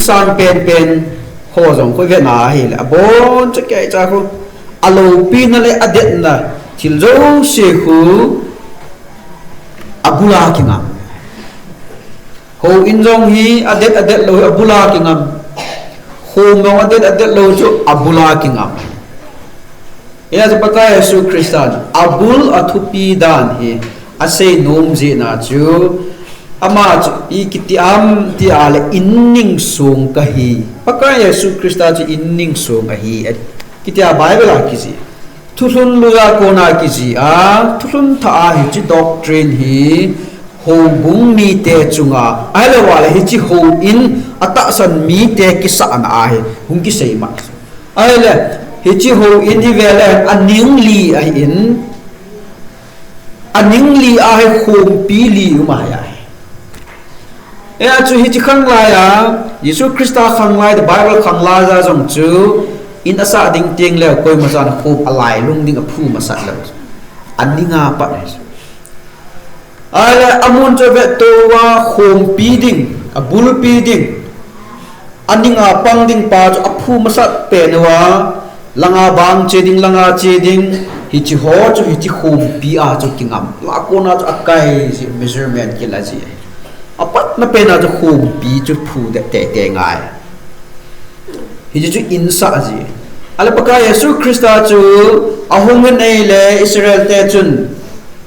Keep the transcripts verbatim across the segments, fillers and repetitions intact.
Tang penpen ho jong khu vena ahile, abon chu kei cha khu, aloupina le adetna thil jouse khu abula kingam. Houin jong hi adet adet lou hi abula kingam. Hom jong adet adet lou chu abula kingam. Hijeh a chu Pakai Jesu Christan abul athupi dan hi asei nom jeh a chu, ama chu i kiti am ti a le in ning song kahi. Pakai Jesu Christa chu in ning song ahi, kiti a Bible a kijih. Thulhun lui a kona kijih a, thulhun thah a hiche doctrine hi houbung mite chunga, ahilou le hiche houin atahsan mite kisahna a hi hung kisei ma. Ahile, hiche houin hi vele aning li ahin, aning li a hi khompi li um ahi. Hijeh a chu hiche khanglai a, Jesu Christa khanglai, the Bible khanglai a jong chu, in asah ding teng le koima chan khom alailung ding aphu masat lou. Aning a pat ahi. Ahile amun chu avettou a khompi ding, abulpi ding, aning a pang ding pa chu aphu masat pen uva, langa bang che ding, langa che ding, hiche ho chu hiche khompi a chu kingam. La kona chu akai jeh, measurement kila jeh. Apatna pen a chu khompi chu phu de teitei ngai. Hiche chu in sah ji. Ahile Pakai Jesu Christa chu ahung in ahile Israel te chun,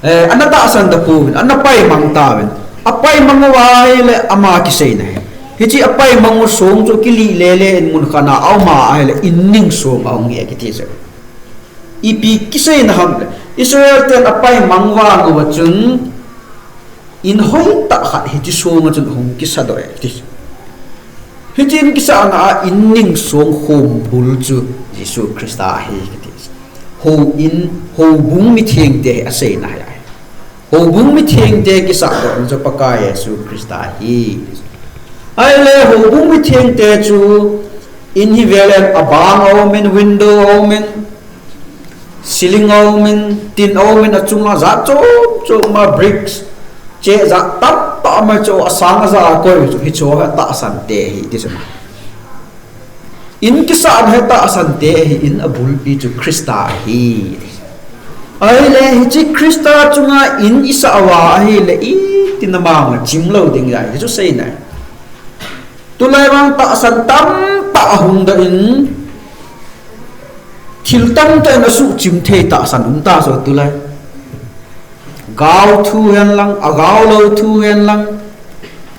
eh, ana tahsan tapouvin, ana paimang tauvin. Apaimang uva ahile ama kiseina hi, hiche apaimang u song chu kilih lele in mun khat a aum a ahile in ning song ahung hi akiti chu. Ipi kiseina ham le, Israel ten apaimang vang uva chun, in hoitah khat hiche song a chun ahung kisadoh e, ti. Hiche in kisahna a in ning song khombul chu Jesu Christa ahi kiti. Houin, houbung mithengte hi aseina ahi. Houbung mithengte kisahdohna chu Pakai Jesu Christa ahi. Ahile houbung mithengte chu in hi velen abang aumin, window aumin, ceiling aumin, tin aumin, achunga jat chom chom ma bricks, cheh jat tamtah ma chu asang aja a koi chu hicheho hi atahsan te ahi ti chu ma. In kisahna hi tahsan te ahin, abulpi chu Christa ahi. Ahile hiche Christa chunga in isah uva ahile itina manga chim lou ding ahi, hichu seina. Tulai vang tahsan tamtah ahung doh in, thil tamtah in asuhchim thei tahsan um ta chu tulai. Gao thu hen lang, agao lou thu hen lang,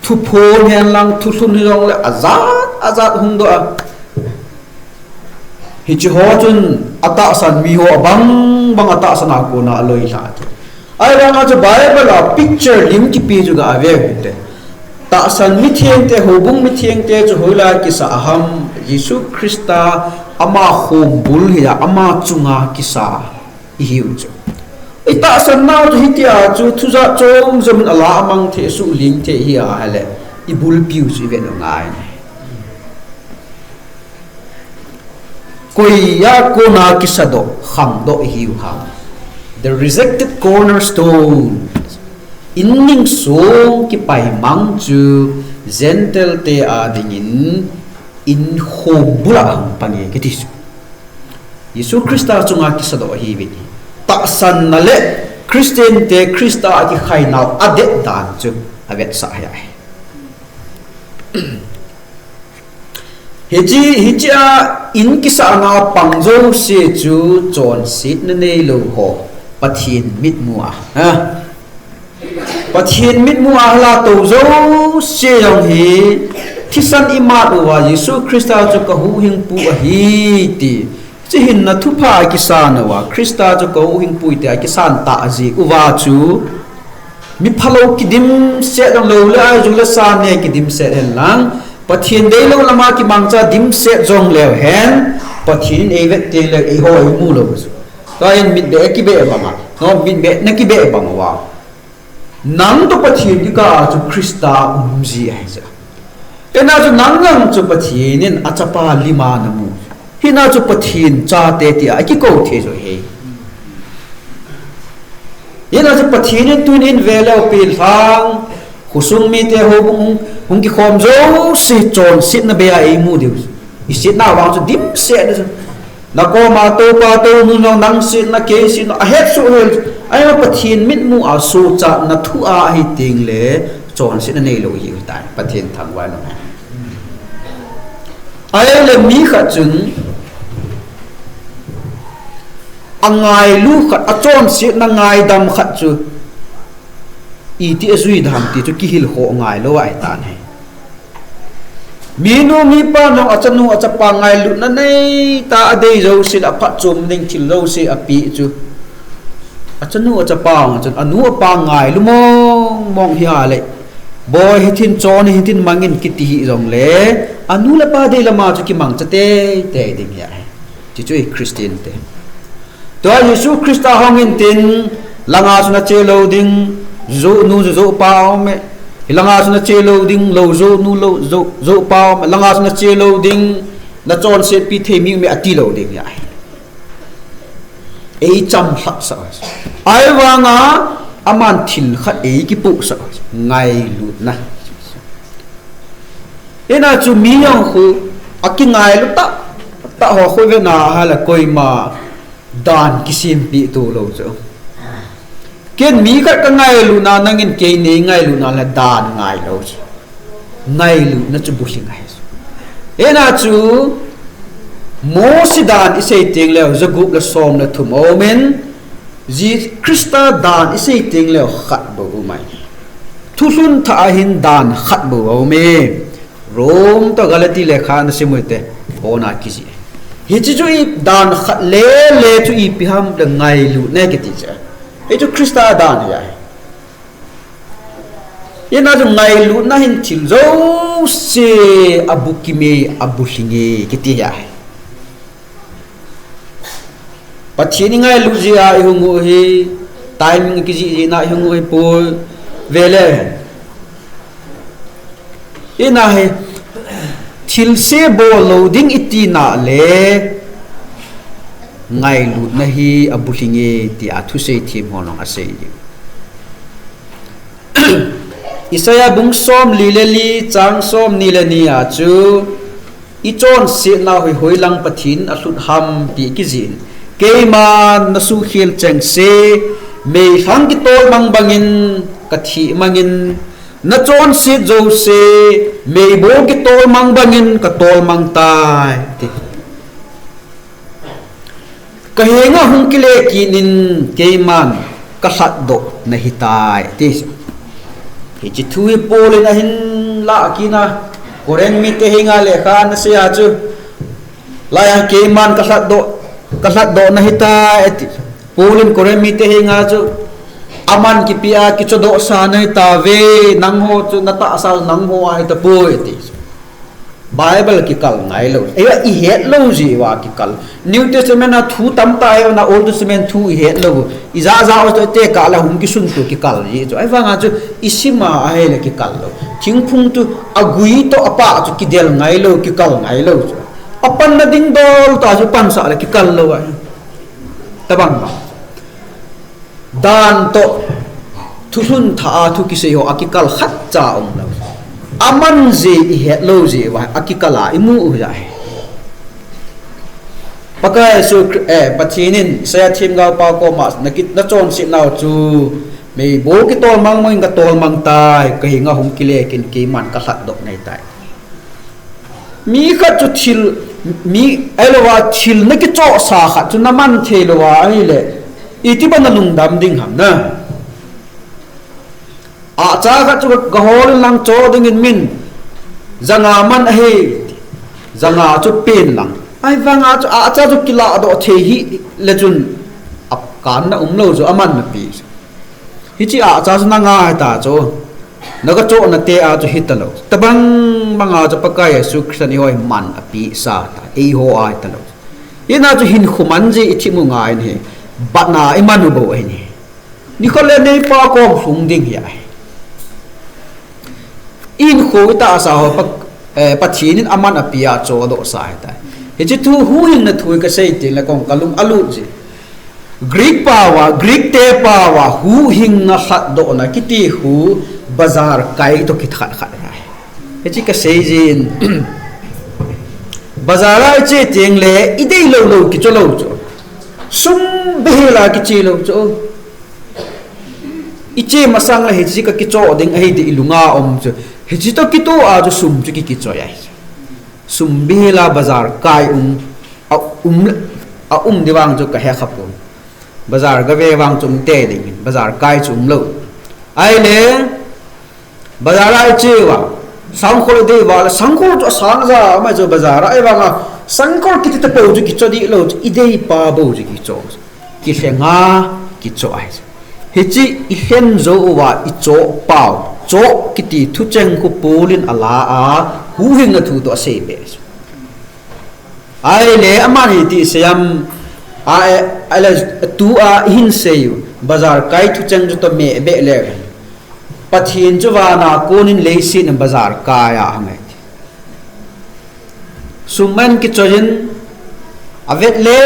thuphon hen lang, thulhun hijongle ajat ajat hung doh a. Hiche ho chun atahsan mi ho abang bang atahsan a kona aloi lha chu. Ahivanga chu Bible a picture lim kipe chu ga ve u hite. Tahsan mithengte, houbung mithengte chu hoilai a kisah ham, Jesu Christa ama khombul hi a, ama chunga kisah ihiu chu. Itahsan nau chu hitia chu thu jat chom chom in ala amang thei, asuhling thei hi ahile, ibulpiu chu ivet u ngai. Koi a kona kisadoh, khangdoh ihiu ham. The rejected cornerstone. In ningsong kipaimang chu Gentile te a dingin in khombul a hung pang e kiti chu. Jesu Christa chunga kisadoh ahiuvin. Tahsanna le Christian te Christa a kikhainau adet dan chu avetsah ahi. Hiche, hiche a in kisahna pang jouse chu chonsetna neilou ho Pathen mitmu a, ha? Pathen mitmu a hala tou jouse jong hi thisan imat uva Jesu Christa chu kahuhhingpu ahi ti, hiche hinna thupha akisan uva, Christa chu kahuhhingpu tia akisan tah jeh uva chu, mi phalou kidimset jong lou le, ahi jong le sa ne kidimset hen lang, Pathen deilou lama kimangcha dimset jong leu hen, Pathen in eivet teng leu eiho eimu lou chu. Tua hin mitbeh kibe banga, no, mitbeh na kibe bang uva, nang toh Pathen kikah a chu Christa um ji ahi jeh. Hina chu nang jong chu Pathen in achapa lima namu. Hina chu Pathen chate tia akikou thei joh e. Hina chu Pathen in tunin veleu pilhang, Khosung mite houbung hung, hung kikhom jouse chonsetna bei a eimu diu. Isetna vang chu dimset na chu. Nakoma toupa tounu jong nang setna kei setna ahetsoh hel. Ahivang Pathen mitmu a sochatna thu a ahi tengle chonsetna neilou hitai. Pathen thangvah in um hen. Ahile mi khat chun angailu khat, achonsetna ngaidam khat chu iti ajui dam ti chu kihil khoh ngailou ahitan ahi. Minu mipa jong achanu achapa ngailutna neita adei jouse le aphatchom ding thil jouse apeh chu achanu achapa jong chun anu apa ngailu mong mong hia le, boi hitin chon hitin mangin kiti hijongle anu le apa dei lama chu kimangcha teitei ding ahi. Chuchu i Christian te. Tua Jesu Christa hung intin, langa chu nache lou ding, jou nu jou pa aume. Hilanga chu nache lou ding, lou jou nu lou jou, jou pa aume. Langa chu nache lou ding, nachonsetpi thei mi aume ati lou ding ahi. Eichamlhah sah. Ahivanga, aman thil khat eikipohsah. Ngailutna. Hijeh a chu mi jong khu, akingailu tah, tah ho khu vena ahile koima dan kisempeh to lou chu. Ken mi khat kangailutna, nangin kei neingailutna le dan ngailou chu. Ngailutna chu bulhing ahi chu. Hijeh a chu, Mose dan isei tengleu, jagup le som le thum aumin, Jesu Christa dan isei tengleu khat bou aum ahi. Thulhun thah a hin dan khat bou aume. Rome toh Galati lekha nasim uhite, pona kijih. Hiche chu i dan khat lele chu ipi ham le ngailutna kiti chu. Hichu Christa dan ahi. Hijeh a chu ngailutna hin thil jouse abukime, abulhinge kiti ahi. Pathen ingailut jeh a ihung u hi, timing kijih jeh a ihung u hipoi, vele. Hijeh a hi, thilse bol lou ding itina le, ngailutna hi abulhinge tia thusei them hon jong asei diu. Isaiah bung somli le li, chang somni le ni a chu, ichonsetnau hi hoilang Pathen in alhut ham ti kijih in, keiman nasuhkhel chengse, meilhang kitolmang bangin kathih mangin, nachonset jouse, meibol kitolmang bangin katolmang tai, ati. Kahenga hung kile kit in keiman kalhatdoh nahitai, ati. Hiche thu hi Paul in ahin lah kit na, Corinth mite henga lekha anasei a chu, laiya keiman kalhatdoh, kalhatdoh nahitai, ati. Paul in Corinth mite henga chu, aman kipia kichodohsa nahitauve, nangho chu natahsa nangho ahitapoi, ati. Bible kikal ngailou. Eiya ihet lou jeh uva kikal. New Testament a thu tamtah ahi, na Old Testament thu ihet lou. Ijat jat u chu tekah le hung kisun toh kikal ji chu. Ahivanga chu isim a ahile kikal lou. Thingphung chu agui toh apah chu kidel ngailou, kikal ngailou chu. Apanna ding dol tah chu pansah le kikal lou ahi. Tabang bang. Dan toh, thulhun thah a thu kisei ho akikal khatcha umlou. Aman jeh ihet lou jeh uva akikal a imu u ahi. Pakai Jesu Khri-, eh, Pathen in Isaiah themgaopa koma nakit, nachonsetnau chu, meibol kitolmang bangin katolmang tai, kahenga hung kile kit in keiman kalhatdoh nahitai. Mi khat chu thil, mi, ahilouva thil nakichohsa khat chu naman thei louva ahile, iti bang nalungdam ding ham na. Ahcha khat chu gahol in lang cho dingin min, janga man ahi, janga chu pen lang. Ahivanga chu ahcha chu kilahdoh thei hih le chun, akanna umlou chu aman napi. Hiche ahcha chu nanga hita chu, nagachohna te a chu hitalou. Tabang banga chu Pakai Jesu Christa in eiho hi man apehsa tai, eiho a hitalou. Hijeh a chu hinkho man jeh ithim u ngai in ahi, batna iman u bou ahi. Nikho le neipa kom lhung ding hi ahi. Hinkho itahsa ho Pa, eh, Pathen in aman apeh a chohdohsa ahitai. Hiche thu huhhingna thu hi kasei tengle kong kalung alut jeh. Greek pao a, Greek te pao a, huhhingna lhatdohna kiti khu, Bazar kai toh kithat khat ahi. Hiche kasei jin. Bazar a iche teng le, idei lou lou kicho lou chu. Sum behel a kiche lou chu. Iche masang le hiche kakicho ding ahi ti ilunga um chu. Hiche toh kitoh a chu sum chu kikichoi ahi. Sum behel a bazar kai um, a um, a um di vang chu kahe khapon. Bazar gave vang chu umte ding, bazar kai chu umlou. Ahile, bazar a iche uva, sangkhol idei uva le, sangkhol chu asang ja, ama chu bazar a ivang a, sangkhol kiti tapou chu kicho dih lou chu, idei pa bou chu kicho. Kilhenga kicho ahi. Hiche ilhen jou uva icho pau, cho kiti thucheng khu Paul in ala a, huhhingna thu toh asei be chu. Ahile, aman hiti seiyam, a, e, ahile, tua ihin seiyu, bazar kai thucheng chu toh meh be le. Pathen chu vana konin leiset in bazar kai a hung e ti. Sum man kichoiyin, avet le,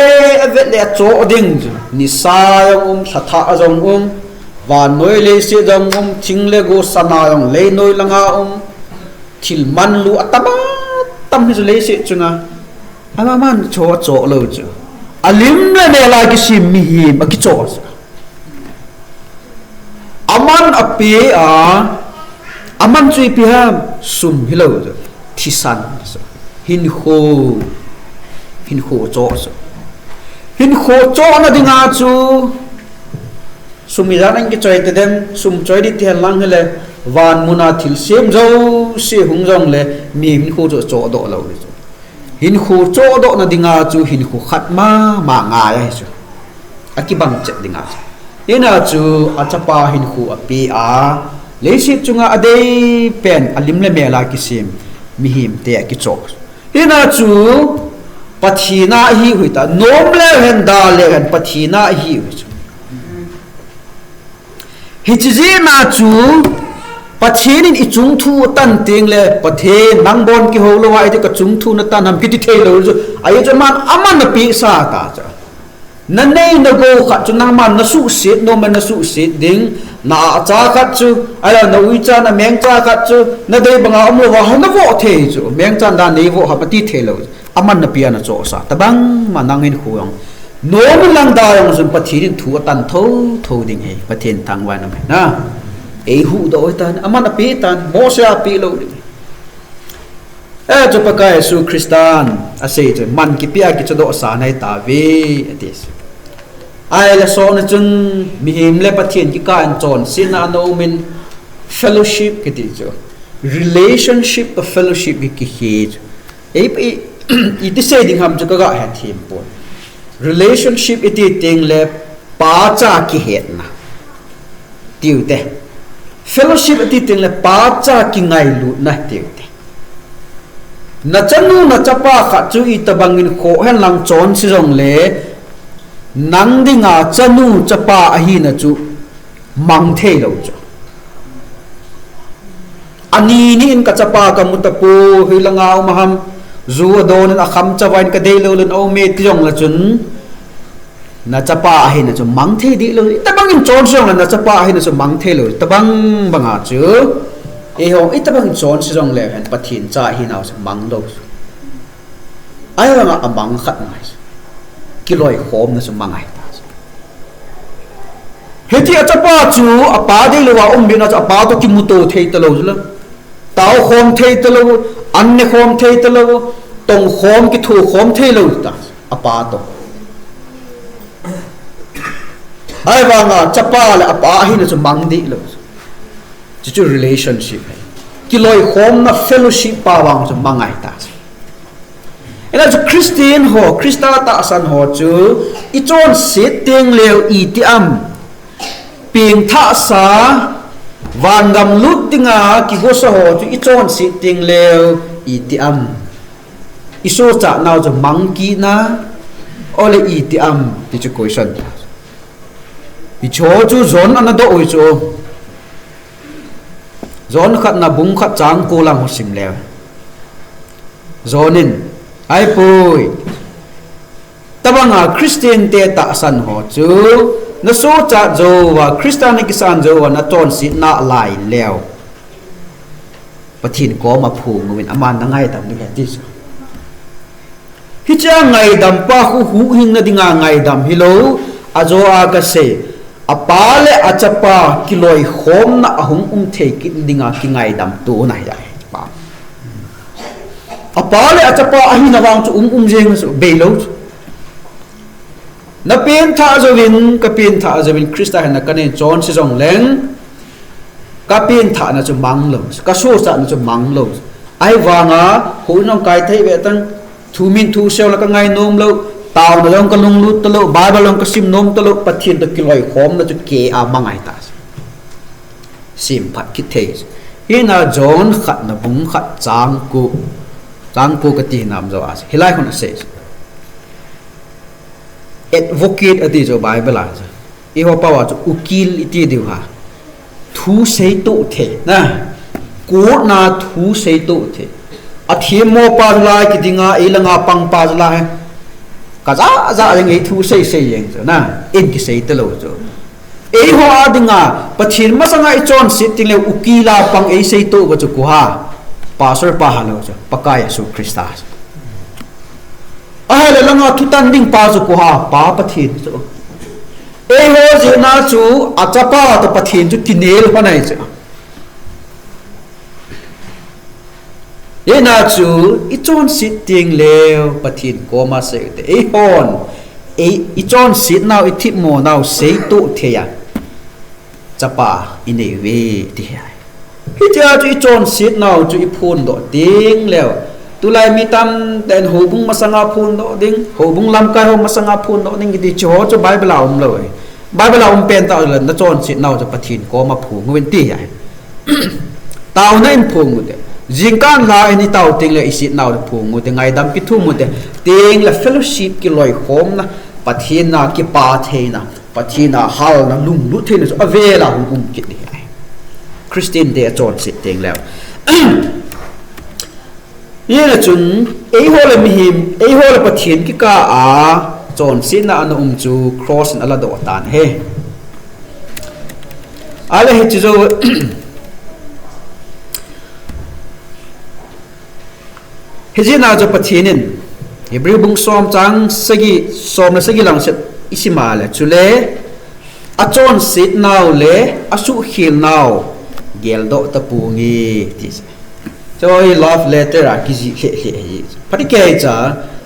avet le acho ding chu. Nisa jong um, lhathah jong um, vannoi leiset jong um, thing le go sana jong leinoi langa um, thil manlu atam atam hi chu leiset chunga. Ama man cho cho lou chu. Alim le mel a kisem mihem akicho chu. Aman ape a, aman chu ipi ham, sum hilou chu. Thisan chu. Hinkho, hinkho cho chu. Hinkho chohna dinga chu, sum ijat in kichoi tadem, sum choi ding ti henlang hile, van muna thilsem jouse hung jongle, mi hinkho chu chohdoh lou chu. Hinkho chohdohna dinga chu hinkho khat mama ngai ahi chu. Akibang chet dinga chu. Hina chu achapa hinkho ape a, leiset chunga adei pen alim le mel a kisem mihemte akicho. Hina chu Pathen a ahiu hita, nom leu hen da leu hen Pathen a ahiu hi chu. Hiche jeh a chu Pathen in ichung thu atan teng le, Pathen nang bon kihou lou a iti kachung thu natan ham kiti thei lou chu. Ahi chu aman, aman napehsa ta chu. Nanei nagou khat chu nangman nasuhset, nom in nasuhset ding, na acha khat chu, ahile na uicha, na mengcha khat chu, nadei banga umlou va, navoh thei chu, mengcha dan neivoh ham ati thei lou. Aman napeh a nachohsa, tobang ma nang hinkho jong. Nom in lang da jong chun Pathen in thu atan thotho ding ahi, Pathen thangvah in um hen. Eihuhdoh tan, aman apeh tan, Mose a apeh lou ding. Eh, chu Pakai Jesu Christan asei chu, man kipeh a kichodohsa nahi tauve, ati. Ahile sotna chun, mihem le Pathen kikah in chonsetna ana um in, fellowship kiti chu. Relationship toh fellowship hi kihe chu. Ei, ei, iti sei ding ham chu kaga hethem pon. Relationship iti teng le pacha kihetna. Tiu te. Fellowship iti teng le pacha kingailutna tiu te. Nachanu nachapa khat chu itobang in khoh henlang chonse jongle, nang dinga chanu chapa ahina chu mang thei lou chu. Ani ni in kachapa kamu tapoi, hoilanga um ham, ju adon in akham chavai in kadei lou lou in aume ti jongle chun, nachapa ahina chu mang thei dih lou, itobang in chonse jongle nachapa ahina chu mang thei lou, itobang banga chu, eiho, itobang in chonse jongle hen Pathen cha ahinau chu mang lou chu. Ahivanga amang khat ngai chu. Kiloikhomna chu mang ahi ta chu. Hiti achapa chu, apa deilouva um bena chu, apa toh kimuto thei talou chu la. Taokhom thei talou, an nekhom thei talou, tongkhom, kithokhom thei lou ta, apa toh. Ahivanga chapa le apa ahina chu mang dih lou. Chuchu relationship ahi. Kiloikhomna fellowship pa vang chu mang ahi ta. Hijeh a chu Christian ho, Christa tahsan ho chu ichonset teng leu iti am, pengthahsa, vangam lut dinga kigosa ho chu ichonset teng leu iti am, isohchahnau chu mang kitna, ole iti am ti chu question. Hicheho chu John ana doh u chu. John khatna bung khat chang ko lang ho sim leu. John in, ahipoi, tobanga Christian te tahsan ho chu, nasohchat jouva, Christa nakisan jouva, nachonsetna lai leu, Pathen koma phung uvin aman na ngaidam ding ahi ti chu. Hichea ngaidam pa khu huhhingna dinga ngaidam hilou, ajo a kasei, apa le achapa kiloikhomna ahung um thei kit dinga kingaidam tona ahi. Apa le achapa ahina vang chu um um jeng chu beilou chu. Na pengthah jouvin, ka pengthah jouvin, Christa henga ka nei chonse jongleng, ka pengthahna chu mang lou, ka sochatna chu mang lou. Ahivanga, houin jong kai thei ve tan, thu min thu seo la ka ngai nom lou, taona jong ka lunglut talou, Bible jong ka sim nom talou, Pathen toh kiloikhomna chu kei a mang ahi ta. Semphat kit thei. Hina John khatna bung khat chang ko, chang ko kati nam jo a. Hilai khun asei. Advocate ati chu Bible a chu. Eiho pao a chu ukil iti diu ha. Thu seito thei na. Court na thu seito thei. Athemmo pa chu lai kidinga, eilanga pang pa chu lai. Ka ja ja jeng ei thu sei sei jeng chu na. Ei kisei talou chu. Eiho a dinga, Pathen masanga i chonset teng le ukil a pang ei seito uva chu koi ham. Pastor pa hilou chu, Pakai Jesu Christa. Ahile langa thutan ding pa chu koi ham, Pa Pathen chu. Eiho jeh a chu, achapa toh Pathen chu kinel lhon ahi chu. Hina chu, i chonset teng leu, Pathen koma sei ute. Eihon, ei, i chonset nau, i themmo nau, seito thei a. Chapa i nei uve ti ahi. Hitia chu i chonset nau chu i phondoh teng leu. Tulai mi tamtah in houbung masanga phondoh ding, houbung lamkai ho masanga phondoh ding kiti chu ho chu Bible a um lou e. Bible a um pen tah le na chonset nau chu Pathen koma phong uvin ti ahi. Taona in phong ute. Jingkah lha in i tao teng le i set nau le phong ute, ngaidam kithum ute. Teng le fellowship kiloikhomna, Pathen a kipah theina. Pathen a halna lunglut theina chu avel a hung um kit ding ahi. Christian te a chonset teng leu. Hina chun, eiho le mihem, eiho le Pathen kikah a chonsetna ana um chu cross in aladoh tan ahi. Ahile hiche jou, Hijeh a chu Pathen in, Hebrew bung som chang sagi, som le sagi lang set i sim a le, chule, achonset nau le, asuhkhel nau, geldoh taponge, ti. Chu hi love letter a kijih lheh lheh ahi. Phat kei cha,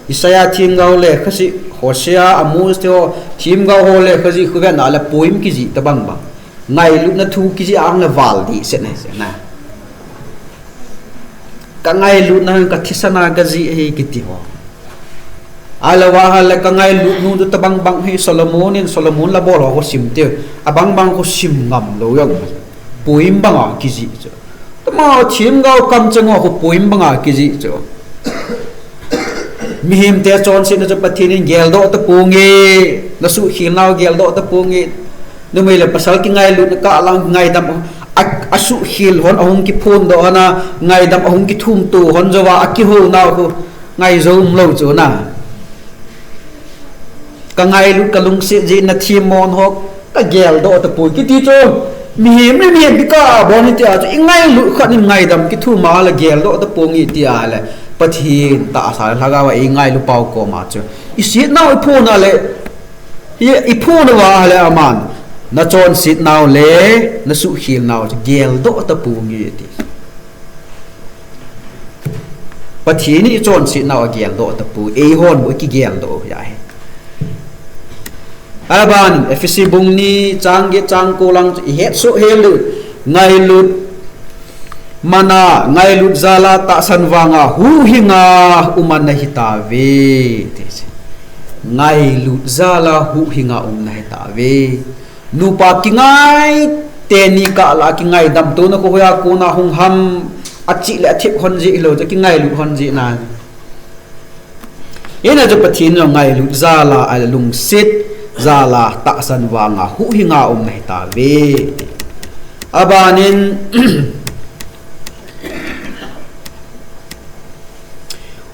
Isaiah themgao le, khasi, Hosea, Amos te ho, themgao ho le, khasi, khu vet na le, poem kijih tabang bang. Ngailutna thu kijih a hung le val dih set ahi se na. Ka ngailutna ka thisan a ka jih ahi kiti ho. Ahilou va ahile ka ngailut nu tu tabang bang hi Solomon in Solomon la bol ho ko sim teu. Abang bang ko sim ngam lou jong. Poem bang a kijih chu. Tuma themgao kamcheng ho ko poem bang a kijih chu. Mihem te chonsetna chu Pathen in geldoh taponge, nasuhkhel nau geldoh taponge. Numei le pasal kingailutna kah lang ngaidam a, asuhkhel hon ahung kiphondoh hon a, ngaidam ahung kithumto hon jouva, akihou nau khu ngaijou umlou chu na. Ka ngailut ka lungset jeh in na themmo ho ka geldoh tapoi kiti chu. Mihem le mihem kikah a bon hitia chu i ngailut khat in ngaidam kithum a le geldoh taponge tia le Pathen tahsa le lhagao a i ngailu pau koma chu. I set nau i phon a le, i, i phon uva le aman, na chonset nau le, na suhkhel nau chu geldoh taponge ti. Pathen in i chonset nau ageldoh tapoi, eihon bou i kigeldoh u ahi. Aban, Ephesi bung ni chang get chang ko lang chu i het soh hel u, ngailut man a, ngailut jal a tahsan vang a, huhhing a um ana hi tauve, ti. Ngailut jal a huhhing a um na hi tauve. Nupa kingai teni kah lah a kingaidam tona khu hoiya kona hung ham, achih le athep hon jeh hilou, chu kingailut hon jeh na. Hijeh a chu Pathen in ngailut jal a, ahile lungset jal a, tahsan vang a, huhhing a um na hi tauve. Aban in,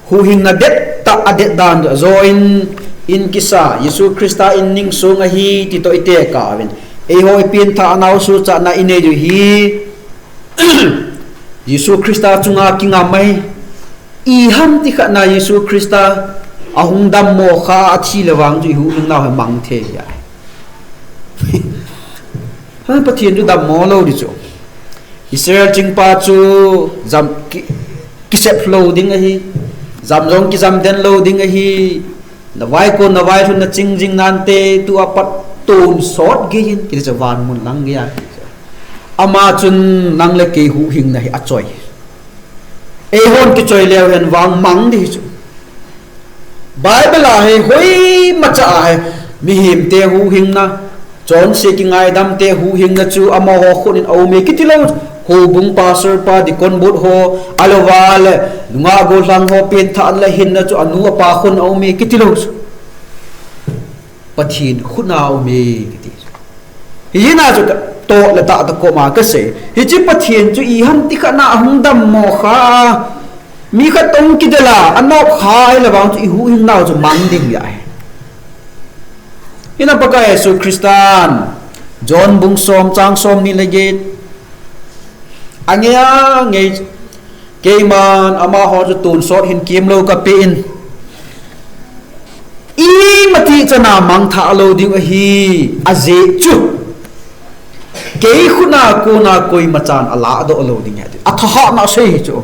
huhhingna det tah a det dan chu ajo in, in kisa, Jesu Christa in ning song ahi, ti toh i tekah uvin. Eiho i pengthah nau sochatna i nei u hi, Jesu Christa chunga kingam ahi. Iham ti khat na Jesu Christa ahung dammo kha, athi le vang chu ihuhhingna hi mang thei ahi. Pathen chu dammo lou ding chu. Israel chingpa chu jam ki, kisep lou ding ahi. Jam jong kijam den lou ding ahi. Na vaikon, na vailhun na ching jing nante, tua pat tonsot gei in, kiti chu van mun lang gei a. Ama chun nang le kei huhhingna hi achoi. Eihon kichoi leu hen vang mang ding chu. Bible a hi hoimacha a hi mihemte huhhingna, chonse kingaidamte huhhingna chu amaho khut in aume kiti lou. Houbung pastor pa, deacon board ho, ahilouva le nungah gollhang ho, pengthah le hinna chu anu apa khut in aume kiti lou. Pathen khut na aume kiti. Hijeh a chu katoh le tah tah koma kasei. Hiche Pathen chu iham ti khat na ahung dammo kha. Mi khat toh kidel a, anop kha ahile vang chu ihuhhingna chu mang ding ahi. Hijeh a Pakai Jesu Christan John bung som chang somni le get. Angei angei, keiman amaho chu tonsot hin kemlou kapen. Imatih chana mangthah lou ding ahi, ajeh chu kei khut a kona koimachan alahdoh lou ding ahi. Athahatna asei hi chu.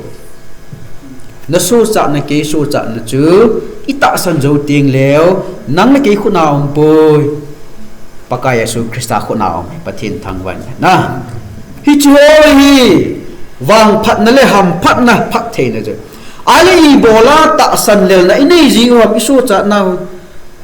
Na sochatna, kei sochatna chu itahsan jou teng leu, nang le kei khut a umpoi. Pakai Jesu Christa khut a um, Pathen thangvah in. Hiche ho hi vangphatna le hamphatna phattheina chu. Ahile ibola tahsan lelna inei ji u ham, isochatna u.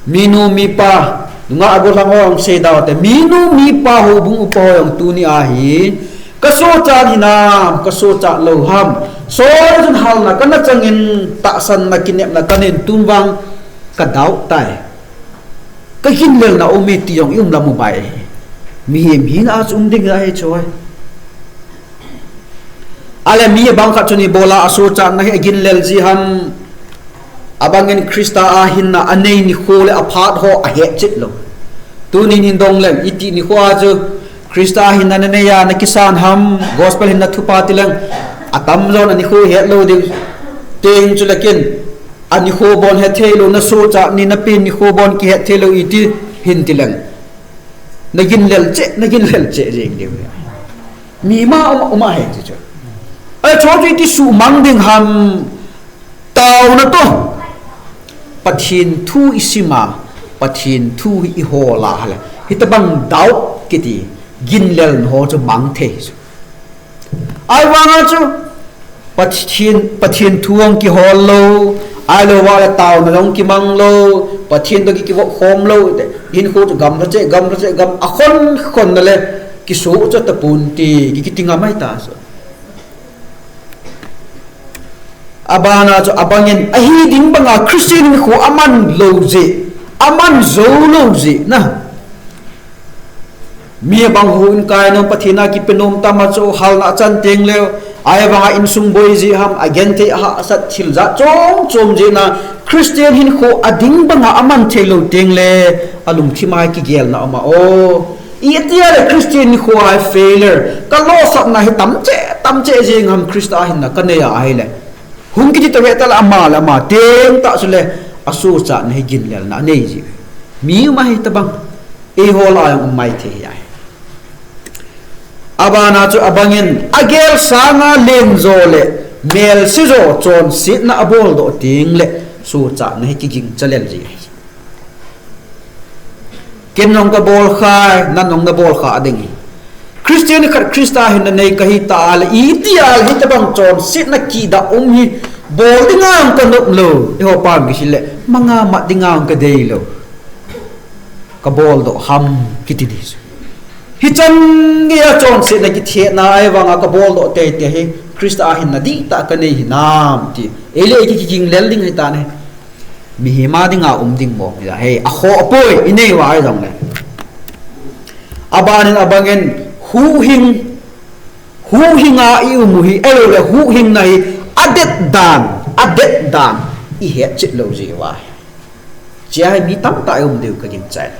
Minu mipa, nungah gollhang ho jong seida u te, minu mipa, houbung upa ho jong tuni a hi, kasochat hinam, kasochat lou ham, soi chun halna kana changin, tahsanna kinepna kanei tun vang kadoubt tai. Kagin lelna aume ti jong ium lam u bai. Mihem hina chu um ding ahi choi. Ahile mi abang khat chun ibola asochatna hi agin lel ji ham. Abangin Christa a hinna anei nikho le aphat ho ahetchet lou. Tunin hin dong leng, itih nikho a chu Christa a hinna nanei a nakisan ham, gospel hinna thupha ti leng, atamjon anikho het lou ding. Teng chu le kin, anikho bon hethei lou, nasochat ni napen nikho bon kihet thei lou iti hin ti leng. Nagin lel cheh, nagin lel cheh jeng ding. Mi ma um, um ahi ti chu. Ahi chu chu iti sumang ding ham, taona toh. Pathen thu isim a, Pathen thu hi ihol a ahile, hitabang doubt kiti, gin lelna ho chu mang thei chu. Ahivanga chu Pathen, Pathen thu jong kihol lou, ahilouva le taona jong kimang lou, Pathen toh ki, kivop khom lou, te, hinkho chu gamla cheh, gamla cheh, gam, akhon khon na le, kiso chu tapon ti, ki, kiti ngam ahi ta chu. Abana chu abangin, ahi ding banga Christian hinkho aman lou jeh, aman jou lou jeh na. Mi abang houin kai nom, Pathen a kipe nom tam a chu halna achan teng leu, ahivanga insung boi ji ham, agenthei ahahsat thil jat chom chom jeh na, Christian hinkho ading banga aman thei lou teng le, alungthim a kigelna um a o. Itia le Christian hinkho a failure, kalosapna hi tam cheh, tam cheh jeng ham Christa a hinna kanei a ahile. Hung kiti toh ve ta le ama le ama teng tah chule asochatna hi gin lelna anei ji. Mi um ahi tabang. Eiho lah a jong um maithei ahi. Abana chu abangin agel sanga lenjo le melse jo chonsetna abol doh teng le sochatna hi kiging cha lel ji ahi. Ken jong kabol khai, nang jong nabol kha ding ahi. Christian khat Christa hinna nei kahi ta le, itia le hitabang chonsetna kidah um hi bol dinga jong kanop lou. Eiho pam kisil le, manga mat dinga jong kadei lou. Kabol doh ham kiti ding chu. Hichan geiya chonsetna kithetna ahivanga kabol doh teitei hi Christa a hinna dihtah kanei hinam ti. Eile ki, ki, kiging lel ding ahi ta ne. Mihem a dinga um ding mong hi ahi, akhoh poi, inei uva ahi jongle. Abanin abangin huhhing, huhhing a i um u hi, ahilouleh huhhingna hi adet dan, adet dan ihetchet lou jeh uva ahi. Hichea hi mi tamtah i um diu kagingchai.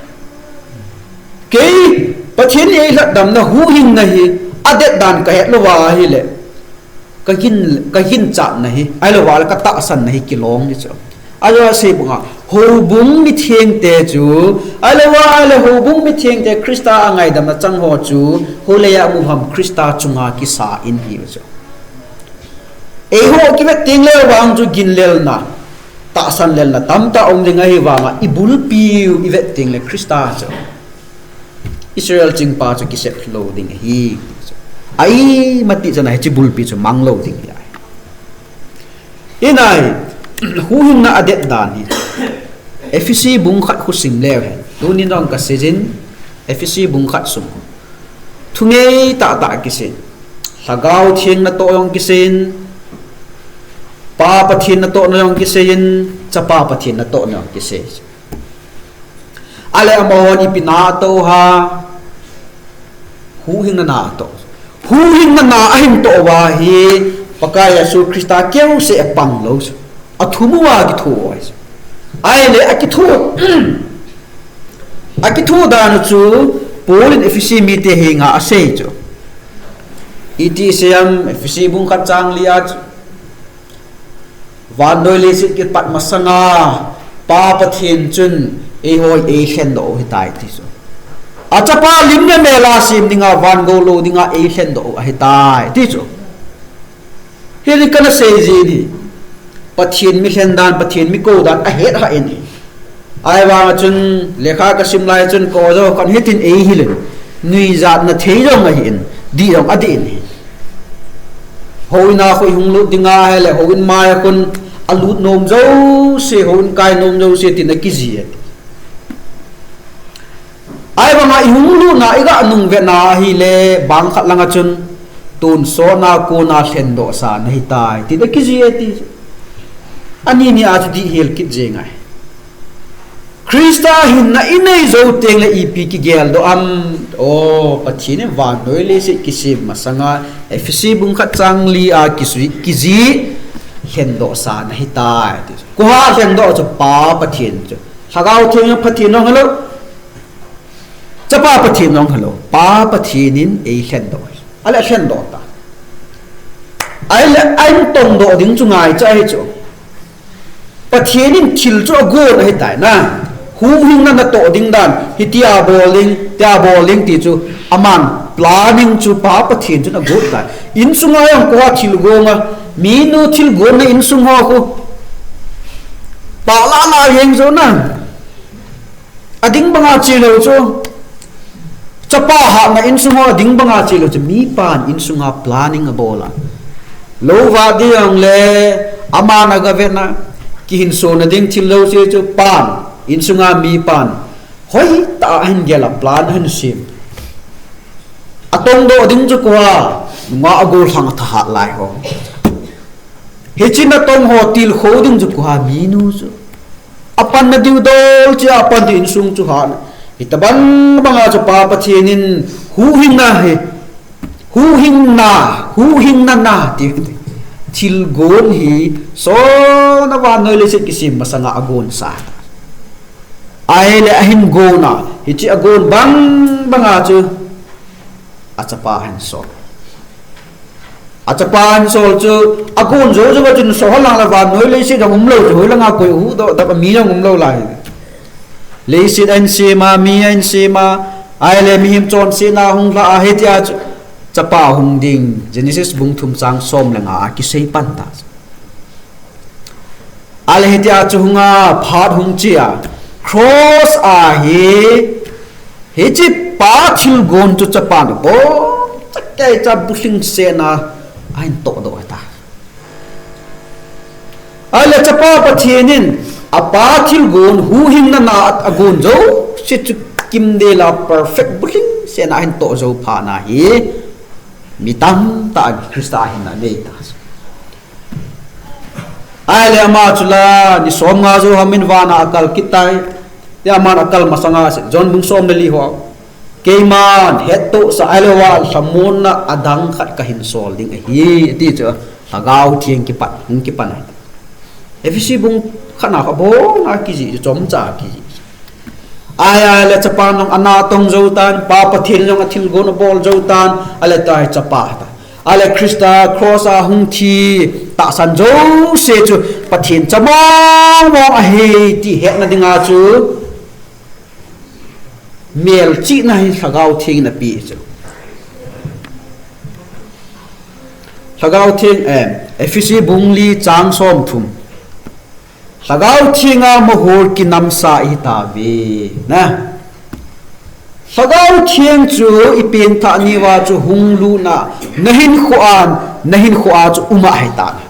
Kei Pathen in eilhatdamna huhhingna hi adet dan kahet louva ahile, Ka gin, ka ginchatna hi, ahilou vale ka tahsanna hi kilong ding chu. Ahilou a sei banga, houbung mithengte chu, ahilou vale houbung mithengte Krista a ngaidamna chang ho chu, hoilai a mu ham Krista chunga kisa in hi chu. Eiho kivet teng le vang chu ginlelna, tahsan lelna tamtah um ding ahi vanga, i bulpi u i vet teng le Krista chu. Israel chingpa chu kisep lou ding ahi. Ai mati chana hiche bulpi chu mang lou ding ahi. Inai, huhhingna adet dan hi. Ephesi bung khat khu sim leu hen. Tunin jong ka seijin, Ephesi bung khat sung. Thungei tahtah kisei. Lhagao Theng natoh jong kisei in, Pa Pathen natoh na jong kisei in, Chapa Pathen natoh na jong kisei. Ale amahon ipi na atoh ham, huhhingna na atoh. Huhhingna na ahin toh uva hi, Pakai Jesu Krista keu seh apang lou. Athum uva kitho uva. Ahile akitho. Akitho dan chu, Paul in Ephesi mite henga asei chu. Iti seiyem Ephesi bung khat chang li a chu. Vannoi leiset kipat masanga, Pa Pathen chun eiho eilhendoh u ahitai ti chu. Achapa lim le mel a sem dinga, van gou lou dinga eilhendoh u ahitai ti chu. Hiti kana sei ji hi. Pathen mi lhen dan, Pathen mi kou dan ahet hah in hi. Ahivang chun lekha kasim lai chun kou jo kan hitin eihil in. Nuijat na thei jong ahin, dih jong adih in hi. Houin a khu ihung lut dinga ahile, houin mai a khun alut nom jouse, houin kai nom jouse tin akiji e. Ahivanga ihung lutna iga nung vetna ahile, bang khat langa chun, tonsot na kona lhendoh sa nahitai, tin akiji e ti. Ani ni a chu dih hel kit jeng ahi. Krista hinna inei jou teng le ipi kigeldoh am, o, Pathen in vannoi leiset kisem masanga, Ephesi bung khat chang li a kisui, kiji, lhendoh sa nahitai, ti. Koi a lhendoh chu Pa Pathen chu. Lhagao Theng Pathen jong hilou. Chapa Pathen jong hilou. Pa Pathen in eilhendoh. Ale lhendoh ta. Ale ahin tongdoh ding chu ngaicha ahi chu. Pathen in thil chu agon ahitai na. Huhhingna natoh ding dan. Hitia bol ding, tia bol ding ti chu. Aman planning chu Pa Pathen chun agot tai. Insunga jong koi a thil gong a. Minu thil gonna insung ho khu. Pa la la jeng jo na. Ading banga chelou chu. Chapa hatna insung ho ading banga chelou chu. Mipan insunga planning abol a. Lou va ding le aman aga vetna. Kihinsona ding thil jouse chu pan. Insunga mipan. Hoitah a ahin gel a plan ahin sem. Atongdoh ding chu koi a. Nunga agollhang athahat lai ho. Hiche natong ho tilkhou ding chu koi a, minu chu. Apanna diu dol cheh a apan diu insung chu hat. Hitobang banga chu Pa Pathen in huhhingna hi. Huhhingna, huhhingna na ti. Thil gon hi, sona vannoi leiset kisem masanga agon sa. Ahile ahin gon a, hiche agon bang banga chu. Achapa ahin sol. Achapa ahin sol chu, agon jou jou a chun sol lang le vannoi leiset jong umlou chu, hoilanga koi huhdoh tah a mi jong umlou lai. Leiset ahin sem a, mi ahin sem a, ahile mihem chonsetna hung lha a hitia chu, chapa hung ding, Genesis bung thum chang som le nga a kisei pan ta. Ale hitia chu hunga phat hung chea, cross a hi, hiche pa thilgon chu chapan abol, chakei cha bulhing sena ahin tohdoh ta. Ale chapa Pathen in apa thilgon huhhingna na agon jouse chu kimdel a perfect bulhing sena ahin toh jou phat na hi, mi tamtah in Christa a hinna anei ta. Ahile ama chu la, ni som nga jou ham in vana akal kit tai. Tia aman akal masanga John bung som le li ho. Keiman hettohsah ahilouva lhamonna adang khat kahin sol ding ahi, ati chu Lhagao Theng kipat, hung kipan ahi. Ephesi bung khatna kho abona kijih chu chomcha kijih. Ahile chapan jong anatong jou tan, Pa Pathen jong athilgon abol jou tan, ale tua hi chapa ta. Ale Christa cross a hung thi tahsan jouse chu Pathen cha mong mong ahi ti hetna dinga chu melchihna hi Lhagao Theng in api chu. Lhagao Theng, eh, Ephesi bung li chang som thum. Lhagao Theng a mohor kinamsa ihi tauve. Na. Lhagao Theng chu i pengthah ni uva chu hung lutna, na hinkhoa, na hinkhoa chu um ahi tai.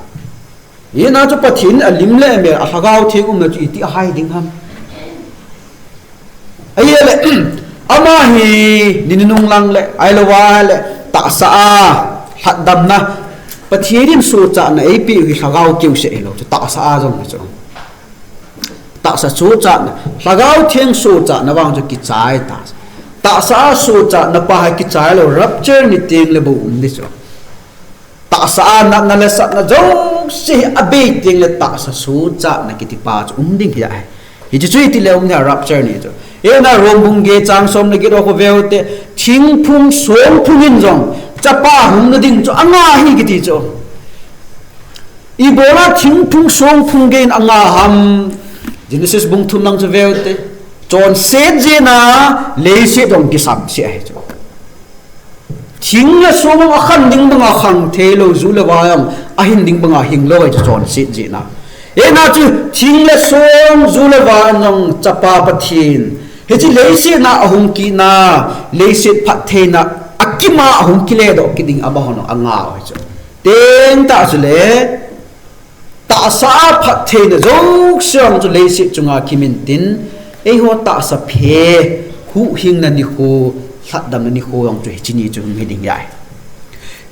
Hijeh a chu Pathen a lim le mel a Lhagao Theng umna chu iti ahai ding ham. Ahile, ama hi ni nunung lang le, ahilou va le, tahsa a, lhatdamna, Pathen in sochatna eipeh u hi lhagao keu seh hilou, chu tahsa a jong chu. Tahsa sochatna, Lhagao Theng sochatna vang chu kichai ta. Tahsa a sochatna pa hi kichai lou, rapture ni teng le bou um ding chu. Tahsa a natna le satna jouse hi abei teng le tahsa sochatna kiti pa chu um ding hi ahi. Hichu chu iti le um ding ham rapture ni chu. Hijeh a Rom bung get chang som le get a khu veu te, thingphung songphung in jong chapa hungna ding chu anga ahi kiti chu. Ibola thingphung songphung gei in anga ham. Genesis bung thum lang chu veu te. Chonset jeh a leiset jong kisam seh ahi chu. Thing le song akhan ding banga khang thei lou, ju le va jong ahin ding banga hing lou ahi chu chonset jeh a. Hijeh a chu thing le song, ju le va jong chapa Pathen. Hiche leiset a ahung kit na, leiset phattheina a kim a ahung kile doh kit ding abang hon anga ahi chu. Teng tah chule, tahsa a phattheina jouse jong chu leiset chunga kimin tin, eiho tahsa phe, huhhingna nikho, lhatdamna nikho jong chu hiche ni chu hung hi ding ahi.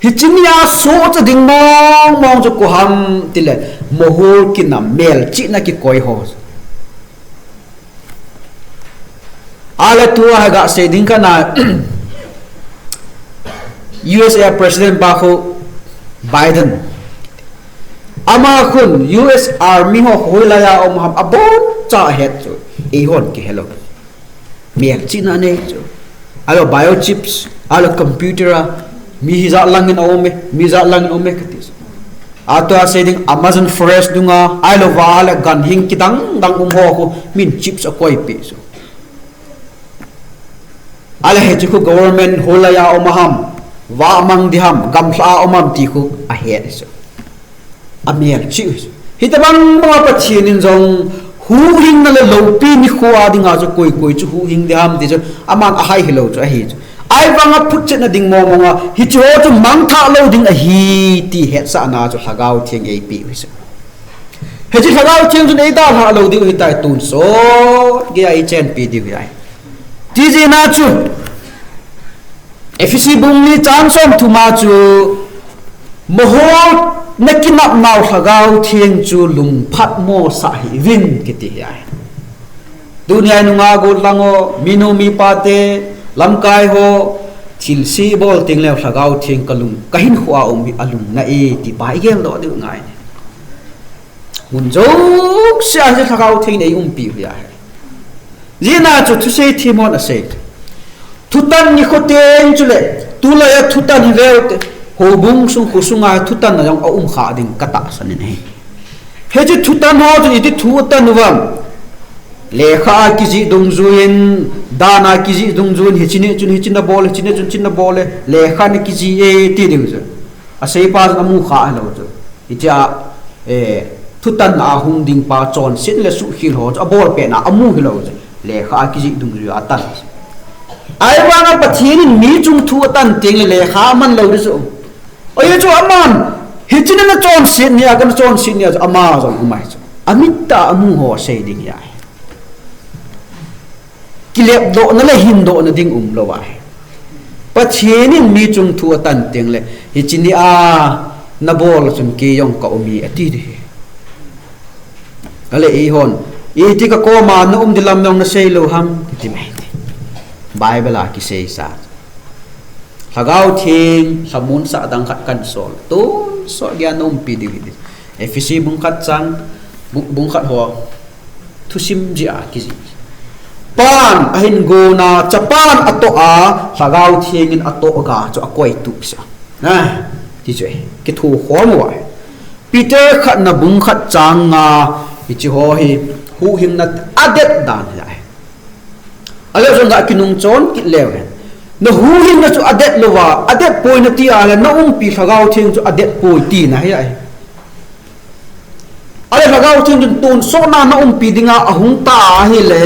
Hiche ni a sohcha ding mong mong chu koi ham tile, mohor kinam, melchihna kikoi ho. Ale tua hi gasei ding kana U S A President pa khu Biden. Ama khun U S Army ho hoilai a um ham aboncha ahet chu. Eihon kihelou. Melchihna nei chu. Ahilou biochips, ahilou computer a, mi hijat langin aume, mi hijat langin aume kati chu. Atua sei ding Amazon forest dunga, ahilou va le ganhing kidang dang um ho khu, min chips akoipeh chu. Ahile hiche khu government hoilai a um ham, vah mang ding ham, gamlha a um ham ti khu ahet chu. Amelchih u chu. Hitobang banga Pathen in jong huhhingna le loupi nikho a dinga chu koi koi chu huhhing ding ham ti chu aman ahai hilou chu ahi chu. Ahivanga phutchetna ding mong mong a, hiche ho chu mangthah lou ding ahi ti hetsahna chu Lhagao Theng eipeh u chu. Hiche Lhagao Theng chun eidalhah lou diu hitai, tonsot geiya eichenpi diu ahi. Tijeh a chu, Ephesi bung li chang som thum a chu, mohor na kinapnau Lhagao Theng chu lungphatmo sah hih uvin kiti ahi. Tunia nungah gollhang ho, minu mipa te, lamkai ho, thilse bol teng le Lhagao Theng kalung, kahinkho a um hi alung na e ti pa igeldoh diu ngai. Mun jouse a hi Lhagao Theng in eiumpi u ahi. Hijeh a chu thusei themhon asei. Thutan nikho teng chule, tulai a thutan hi veu te, houbung sung, kho sunga thutan a jong aum kha ding katahsan in ahi. Hiche thutan ho chun iti thu atan uvem. Lekha a kijih dungjuiyin, dan a kijih dungjuiyin, hiche ni chun hiche nabol, hiche ni chun hiche nabol e, lekha a kijih e ti diu chu. Aseipa chun amu kha hilou chu. Hitia, eh, thutan a hung ding pa chonset le suhkhel ho chu abolpehna amu hilou chu. Lekha a kijih dungjui a atan. Ahivanga Pathen in mi chung thu atan teng le lekha aman lou ding chu. Ajeh chu aman, hiche ni nachonset nia, kanachonset nia chu ama jong um ahi chu. Amit a amu ho sei ding ahi. Kilepdohna le hindohna ding umlou ahi. Pathen in mi chung thu atan teng le, hiche ni a nabol chun kei jong kaum e ati ding ahi. Ahile eihon, iti kakoma naum ding lam jong nasei lou ham, kiti mai ti. Bible a kiseisa. Lhagao Theng, lhamonsah dang khat kahin sol. Tonsot geiya naumpi diu ahi. Ephesi bung khat chang, bung, bung khat ho. Thusim jeh a kijih. Pan ahin gona, Chapan atoh a, Lhagao Theng in atoh ga chu akoitup sah. Na. Hichu ahi, kithokhom uva. Peter khatna bung khat chang nga, hiche ho hi, huhhingna adet dan ahi. Ahile jong ga kinungchon kit leu hen. Na huhhingna chu adet louva, adet poi nati ahile, na umpi Lhagao Theng chu adet poi tina ahi. Ahile Lhagao Theng chun tonsotna na umpi dinga ahung ta ahile,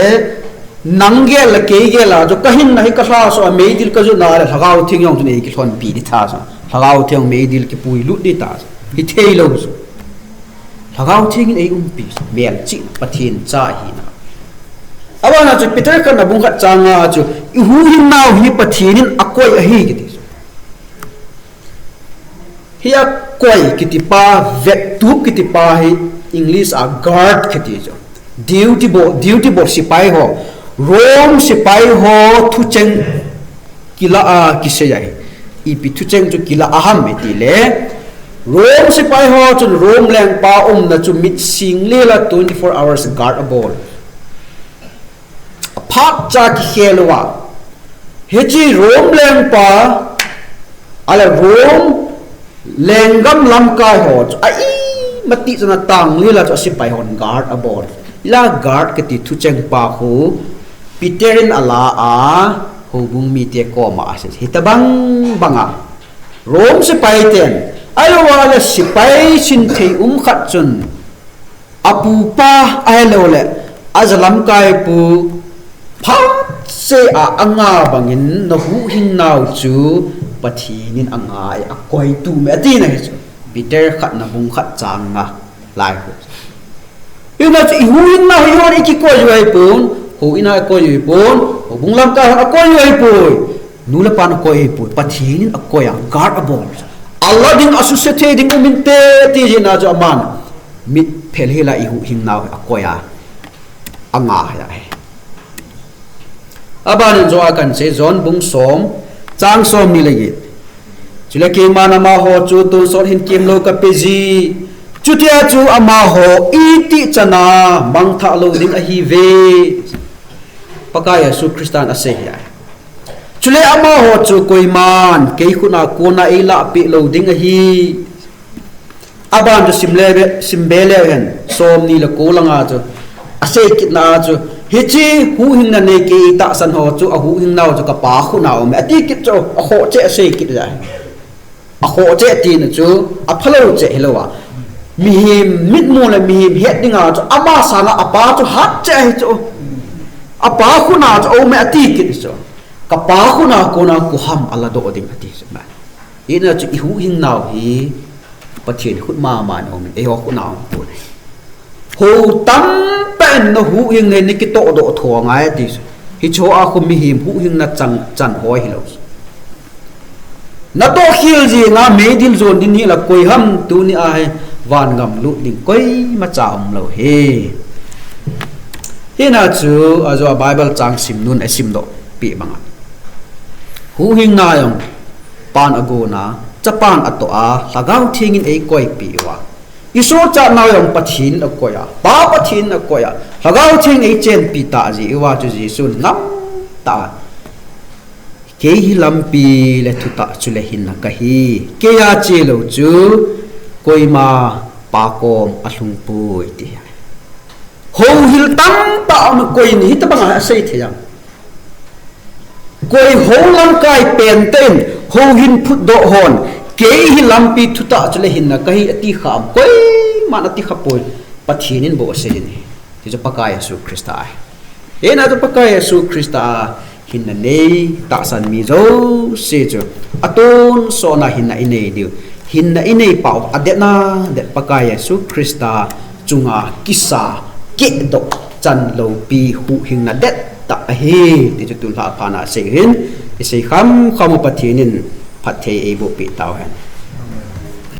nang gel le kei gel a chu ka hinna hi ka lhaso a meidil ka jotna le Lhagao Theng jong chun ei kilhonpi di tha sa. Lhagao Theng meidil kipuilut di ta sa. Hithei lou chu. Lhagao Theng in ei umpi sa. Melchihna Pathen cha ahina. Abana chu Peter khatna bung khat chang nga chu i huhhingnau hi Pathen in akoi ahi kiti chu. Hi akoi kiti pa, vettup kiti pa hi English a guard kiti chu. Duty bol, duty bol sepai ho. Rome sepai ho thucheng kila a kisei ahi. Ipi thucheng chu kila a ham iti le. Rome sepai ho chun Rome lengpa umna chu mit sing le la twenty-four hours guard abol. Aphat cha kikhel uva. Hiche Rome lengpa, ahile Rome lenggam lamkai ho chu, a imatih chun atang lila chu asepai hon guard abol. Ila guard kiti thucheng pa khu, Peter in ala a, houbung mite koma asei. Hitobang banga. Rome sepai ten, ahilou le sepai sinthei um khat chun, apupa ahilou le, aja lamkai pu, phat se a anga bangin na huhhingnau chu Pathen in anga e, akoi tume atina hi chu. Peter khatna bung khat chang nga lai khu. Hina chu i huhhingnau hi hon i kikoi u ahipon, houin a akoi u ahipon, houbung lamkai hon akoi u ahipoi. Nu le pan akoi u ahipoi. Pathen in akoi a, guard abol. Ala ding asuse thei ding um inte ti jeh a chu aman. Mit phel hila i huhhingnau hi akoi a. Anga ahi. Abanin jo a kan sei John bung som, chang somni le get. Chule keiman amaho chu tonsot hinkemlou kape ji. Chutia chu amaho itih chana mangthah lou ding ahiuve. Pakai Jesu Christan asei ahi. Chule amaho chu koiman kei khut a kona eilahpeh lou ding ahi. Aban chu sim le, sim be leu hen, somni le ko langa chu, asei kitna a chu, hiche huhhingna nei kei tahsan ho chu, ahuhhingnau chu, ka Pa khut a um e, ati kit chu, akhoh cheh asei kit ahi. Akhoh cheh tina chu, aphalou cheh hilou a. Mihem mitmu le mihem het dinga chu, ama sanga apa chu hat cheh ahi chu. Apa khut a chu, aum e ati kit chu. Ka Pa khut a kona koi ham aladoh ding ati chu. Hina chu i huhhingnau hi Pathen khut mama a um in, eiho khut a um poi. Hou tamtah in na huhhing hi na kitohdoh tho angai ati chu. Hiche a khu mihem huhhingna chang, chan hoi hilou. Na tohkhel jeh a meidil jon ding hila koi ham tuni a hi vangam lut ding koimacha umlou hi. Hina chu ajo a Bible chang sim nun a simdoh peh banga. Huhhingna jong pan agona, chapan atoh a, Lhagao Theng in eikoipeh uva. I sochatnau jong Pathen in akoi a, Pa Pathen in akoi a, Lhagao Theng in eichenpi tah jeh uva chu Jesun ngam tah a. Kei hi lampi le thutah chule hinna kahi. Kei a chelou chu koima Pa kom alhung poi ti. Houhil tamtah um e, koi in hitobang a asei thei am. Koi hou lamkai pen tah in, houhil phutdoh hon, kei hi lampi thutah chule hinna kahi ati kha am. Koiman ati kha poi. Pathen in bou asei in ahi. Ti chu Pakai Jesu Christa ahi. Hina chu Pakai Jesu Christa a hinna nei tahsan mi jouse chu atonsot a hinna inei diu. Hinna inei pau adetna det Pakai Jesu Christa chunga kisa kehdoh chan loupi huhhingna dettah ahi ti chu tulha phat a sei hin, i sei kham kham u Pathen in phatthei eiboh peh tau hen.